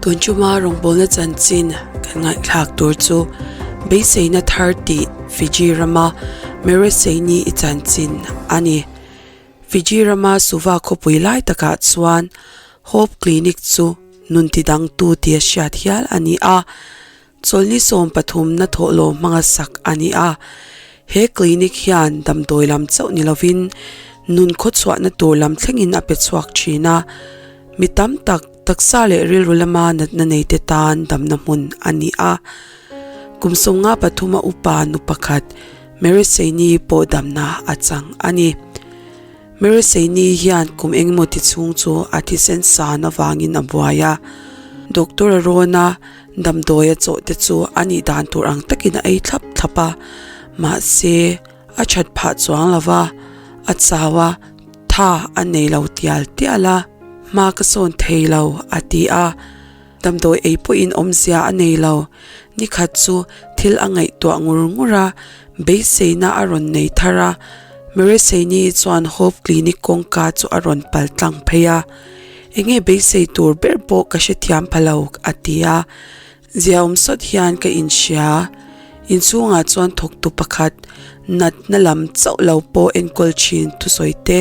Tun chuma rawngbawlna chanchin kan ngaihthlak tur chu beiseina thar tih Fiji rama Mereseini i chanchin a ni. Fiji rama Suva khawpui lai takah chuan Hope Clinic chu nun tidangtu tia hriat hial a ni a. Chawlhni 13 na thawhlawm hmanga sak a ni a, he clinic hian damdawi lam chauh ni lovin nun khawchhuahna tur lam thlengin a pe chhuak thin a, mi tam tak taksa leh rilru lama natna neite tan damna hmun a ni a. Kum 53 a upa nu pakhat Mary Saini pawh damna a chang a ni. Mary Saini hian kum engemaw ti chhung chu a thisen san avangin a buai a, doctor a rawn a, Damdawi a chawh te chu a nih dan tur ang takin a ei thlap thlap a, mahse a that phah chuang lo va, a chau a, tha a nei lo tial tial a, hma ka sawn thei lo a ti a, damdawi ei pawhin awmzia a nei lo, nikhat chu thil a ngaihtuah ngur ngur a, beiseina a rawn nei thar a, Mereseini chuan Hope Clinic kawngka chu a rawn pal tlang phei a. Enge beisei tur ber pawh ka hrethiam pha lo a ti a, ziaawm sawt hian ka inhria. Inchhungah chuan thawktu pakhat natna lam chauh lo pawh enkawl thin thusawi te,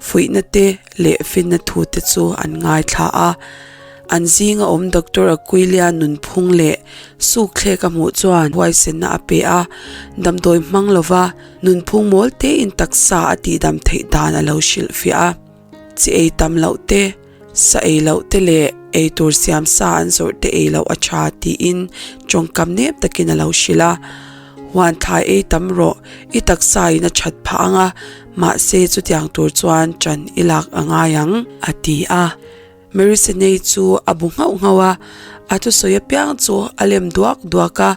fuihna te leh finna thu te chu an ngaithla a. An zinga awm Doctor Aquilia nunphung leh sukthlek a hmuh chuan huaisenna a pe a, damdawi hmang lova nunphung mawl tein taksa a tihdam theih dan a lo hrilhfiah a. Chi ei tam loh te, sa ei loh te leh ei tur siam sa an zawrh te ei loh a tha tiin tawngkam nep takin a lo hrilh a. Huan thlai ei tam rawh, i taksa in a that phah ang a, mahse chutiang tur chuan ṭan i lak a ngai ang, a ti a. Mary Senei chu a bu nghauh nghauh a, a thusawi apiang chu a lem duak duak a,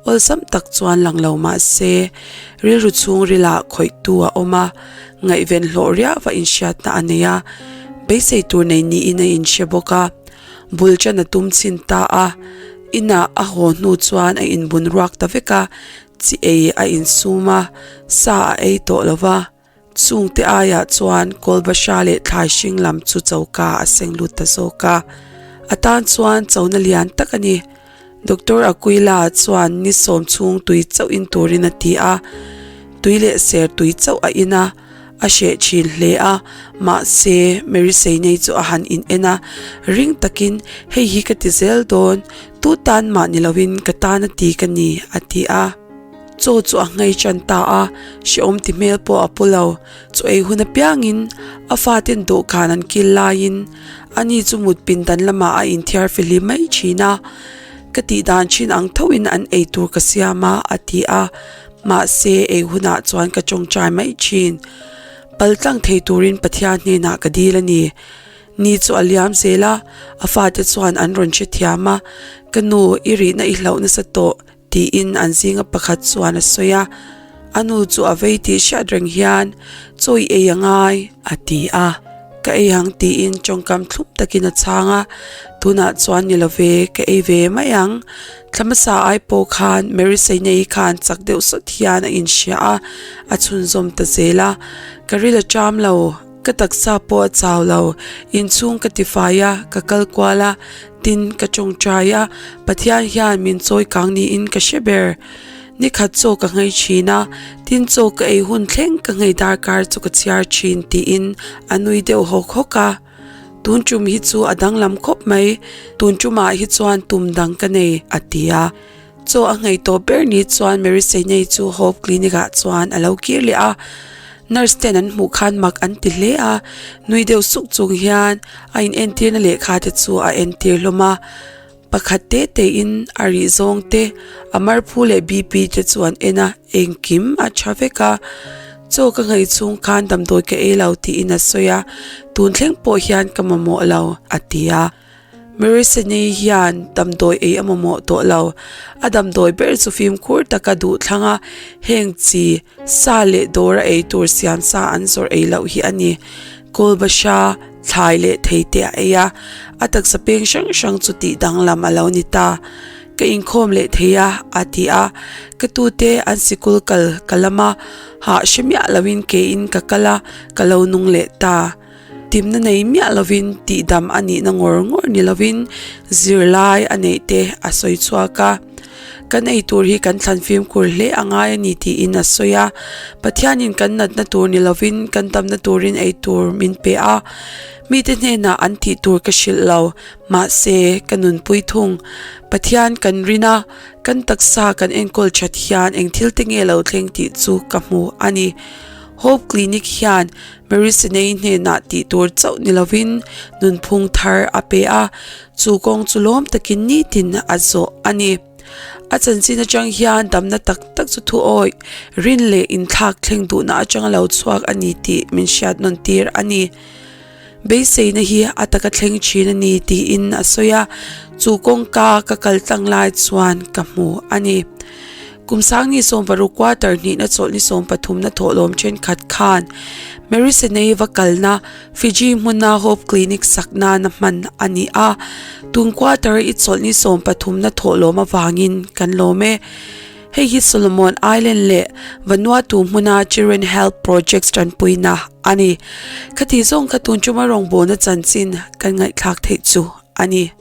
awlsam tak chuan lang lo mah se rilru chhungrilah khawihtu a awm a, ngaihven hlawh riau a inhriatna a nei a, beisei tur nei niin a inhre bawk a, bul ṭan a tum chhin ta a, inah a haw hnu chuan a inbun ruak ta vek a, chi ei a insum a, sa a ei tawh lo va. Chungte aiah chuan Kawlbahra leh thlai hring lam chu choka a seng lut ta zawk a, a tan chuan chona lian tak a ni. Doctor Aquila chuan ni sawm chhung tui chauh in turin a ti a, tui leh ser tui chauh a in a, a hreh thin hle a, mahse Mary Seinei chu a han in en a, ring takin hei hi ka ti zel dawn, tu tan mah ni lovin ka tan a ti ka ni a ti a. Chaw chu a nghei tan ta a, hrehawm ti hmel pawh a pu lo. Chaw ei hun apiangin a faten dawhkan an kil laiin ani chu mut pindan lamah a inthiar fihlim mai thin a. Ka tih dan thin ang thoin an ei tur ka siam a, a ti a. Mahse, ei hunah chuan ka tawngtai mai thin. Paltlang thei turin Pathian hnenah ka dil a ni. Ni chu a liam zel a, a fate chuan an rawn hrethiam a, Ka nu, i rihna i hlauh nasa tawh. Tiin an zinga pakhat chuan a sawi a, a nu chu a vei tih hriat reng hian chaw i ei a ngai a ti a, ka ei ang tiin tawngkam thlum takin a chhang a, tunah chuan ni lo ve ka ei ve mai ang, thla hmasa ai pawh khan Mary Seinei khan chak deuh sawt hian a inhria a, a chhunzawm ta zel a, ka ril a ṭam lo. Ka taksa pawh a chau lo, inchhung ka tifai a, ka kal kual a, tin ka tawngtai a, Pathian hian min chawi kang niin ka hre ber. Nikhat chaw ka nghei thin a, tin chaw ka ei hun thleng ka nghei darkar chu ka chhiar thin tiin a nui deuh hawk hawk a. Tun tum hi chu a danglam khawp mai, tun tumah hi chuan tum dang ka nei, a ti a. Chaw a nghei tawh ber ni chuan Mary Seinei chu Hope Clinic ah chuan a lo kir leh a, nurse ten an hmuh khan mak an ti hle a, nui deuh suk chung hian a in entirna lehkha te chu a entir hlawm a, pakhat te te in a rih zawng te, a marphu leh BP te chu an en a, engkim a tha vek a, chaw ka nghei chhung khan damdawi ka ei lo tiin a sawi a, tun thleng pawh hian ka mamawh lo a ti a. Merisene hian damdawi ei a mamawh tawh lo. A damdawi ber chu fimkhur taka duh thlang a, heng chi, sa leh dawra ei tur siam sa an zawrh ei loh hi a ni. Kawlbahra, thlai leh thei te a ei a, a taksa peng hrang hrang chu tih danglam a lo ni ta. Ka inkhawm leh thei a, a ti a. Ka tute an sikul kal ka lam a, hah hre miah loin kein ka kal a, ka lo nung leh ta. Timna nei miah lovin tihdam a nihna ngawr ngawr ni lovin zirlai a neih te a sawi chhuak a. Kan ei tur hi kan thlan fimkhur hle a ngai a ni tiin a sawi a. Pathianin kan natna tur ni lovin kan damna turin ei tur min pe a. Mite hnenah an tih tur ka hrilh lo, mahse ka nunpui thung. Pathian kan rin a, kan taksa kan enkawl that hian eng thil te nge lo thleng tih chu ka hmu a ni. Hope Clinic hian Mary Sinei hnenah tih tur chauh ni lovin nunphung thar a pe a, chu kawng chu lawm takin nitin a zawh a ni. A chanchin atang hian damna tak tak chu thu awih, rin leh inthlak thleng duhna atanga lo chhuak a ni tih min hriat nawn tir a ni. Beiseina hi a taka thleng thin a ni tiin a sawi a, chu kawngka ka kal tlang lai chuan ka hmu a ni. Kum sangni sawmparuk quarter hnihna chawlhni sawmpathumna thawhlawm thenkhat khan Mary Senei va kalna Fiji hmuna Hope Clinic sak nana hman a ni a, tun quarter i chawlhni sawmpathumna thawhlawm avangin kan lawm e. Hei hi Solomon Island leh Vanuatu hmuna Children Health Projects tanpuina a ni. Khati zawng kha tun chuma rawngbawlna chanchin kan ngaihthlak theih chu a ni.